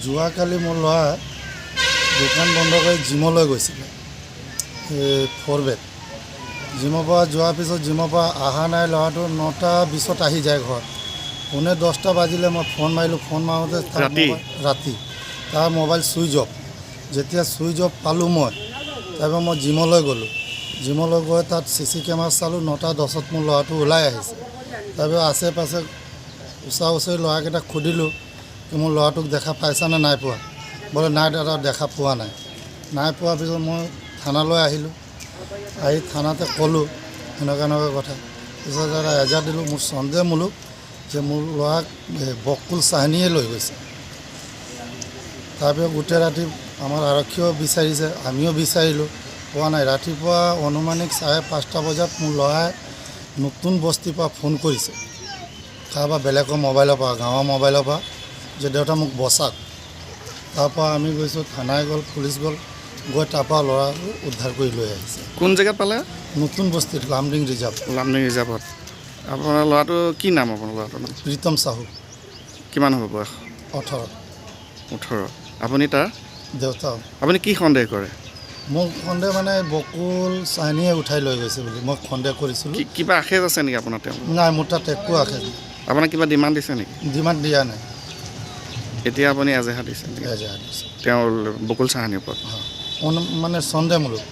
যোৱাকালি মোৰ ল'ৰা দোকান বন্ধ কৰি জিমলৈ গৈছিলে, এই ফ'ৰ বেড। জিমৰ পৰা যোৱাৰ পিছত জিমৰ পৰা অহা নাই। ল'ৰাটো 9টা 20ত আহি যায় ঘৰত। 9:45 বাজিলে মই ফোন মাৰিলোঁ। ফোন মাৰোঁতে তাৰ ৰাতি? ৰাতি তাৰ মোবাইল ছুইচ অফ। যেতিয়া ছুইচ অফ পালোঁ মই, তাৰপৰা মই জিমলৈ গ'লোঁ। জিমলৈ গৈ তাত চি চি কেমেৰা চালোঁ, 9টা 10ত মোৰ ল'ৰাটো ওলাই আহিছে। তাৰপিছত আশে পাশে ওচৰা ওচৰি ল'ৰাকেইটাক সুধিলোঁ কি মোৰ ল'ৰাটোক দেখা পাইছানে নাই পোৱা? বোলে, নাই দাদা, দেখা পোৱা নাই। নাই পোৱাৰ পিছত মই থানালৈ আহিলোঁ। আহি থানাতে ক'লোঁ এনেকুৱা এনেকুৱা কথা। পিছত দাদা, এজাহাৰ দিলোঁ। মোৰ সন্দেহমূলক যে মোৰ ল'ৰাক এই বকুল চাহনীয়ে লৈ গৈছে। তাৰপিছত গোটেই ৰাতি আমাৰ আৰক্ষীয়েও বিচাৰিছে, আমিও বিচাৰিলোঁ, পোৱা নাই। ৰাতিপুৱা অনুমানিক 5:30 বজাত মোৰ ল'ৰাই নতুন বস্তিৰ পৰা ফোন কৰিছে, কাৰোবাৰ বেলেগৰ মোবাইলৰ পৰা, গাঁৱৰ মোবাইলৰ পৰা, যে দেউতা, মোক বচাওক। তাৰপৰা আমি গৈছোঁ, থানাই গ'ল, পুলিচ গ'ল, গৈ তাৰপৰা ল'ৰাটো উদ্ধাৰ কৰি লৈ আহিছে। কোন জেগাত পালে? নতুন বস্তিত, লামডিং ৰিজাৰ্ভ। লামডিং ৰিজাৰ্ভত। আপোনাৰ ল'ৰাটো কি নাম, আপোনাৰ ল'ৰাটোৰ নাম? প্ৰীতম চাহু। কিমান হ'ব বয়স? 18। 18। আপুনি তাৰ দেউতা। আপুনি কি সন্দেহ কৰে? মোক সন্দেহ মানে বকুল চাহনীয়ে উঠাই লৈ গৈছে বুলি মই সন্দেহ কৰিছিলোঁ। কিবা আখেজ আছে নেকি আপোনাৰ তেওঁ? নাই, মোৰ তাত একো আখেজ নাই। আপোনাক কিবা ডিমাণ্ড দিছে নেকি? ডিমাণ্ড দিয়া নাই। এতিয়া আপুনি এজেহাৰ দিছে নেকি? এজাহাৰ দিছে। তেওঁৰ বকুল চাহানীৰ ওপৰত? মানে সন্দেহমূলক।